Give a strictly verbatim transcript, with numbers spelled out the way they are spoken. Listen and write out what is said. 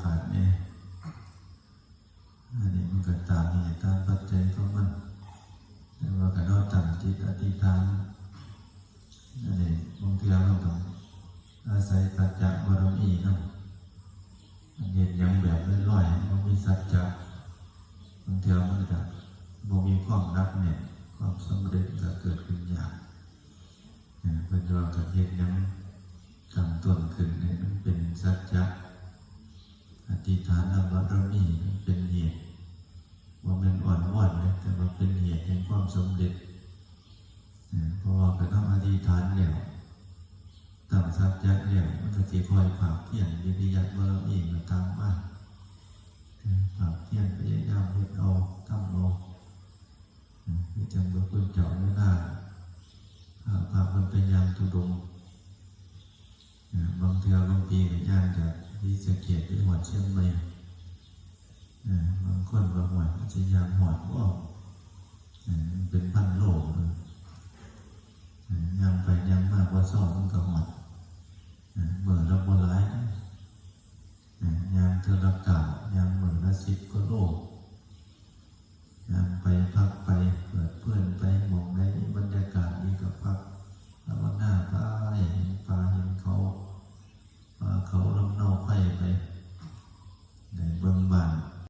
ขาดเนี่ย อันนี้มันก็ตามเหตุตามปัจจัยของมัน แต่ว่าก็เราตั้งจิตอธิษฐาน อันนี้บางเทื่อเราต้องอาศัยสัจจะบารมีนำ อันเฮ็ดหยังแบบลอยๆ บ่มีสัจจะ บางเทื่อมันก็บ่มีความหนักแน่น ความสำเร็จก็เกิดขึ้นยาก นะ เพิ่นว่าการเฮ็ดหยังตั้งต้นขึ้นให้มันเป็นสัจจะ อธิษฐานบารมีมันเป็นเหตุ บ่แม่นอ้อนวอนนะ แต่ว่าเป็นเหตุแห่งความสำเร็จ นะ เพราะว่าการทำอธิษฐานแล้ว ตั้งสัจจะแล้ว มันก็สิคอยภาคเพียร วิริยะบารมีก็ตามมา นะ ภาคเพียรพยายามเฮ็ดเอา ทำเอา นะ คือจั่งพระพุทธเจ้าเวลา พา พาเพิ่นไปย่างธุดงค์ นะ บางเทื่อหลวงพี่ก็ย่างจากศรีสะเกษไปฮอดเชียงใหม่ นะ บางคนก็ว่ามันสิย่างฮอดบ่ นะ มันเป็นพันโล นะ ย่างไปย่างมาบ่เซามันก็ฮอด นะ มื้อละบ่หลาย นะ ย่างเทื่อละก้าว ย่างมื้อละสิบกว่าโล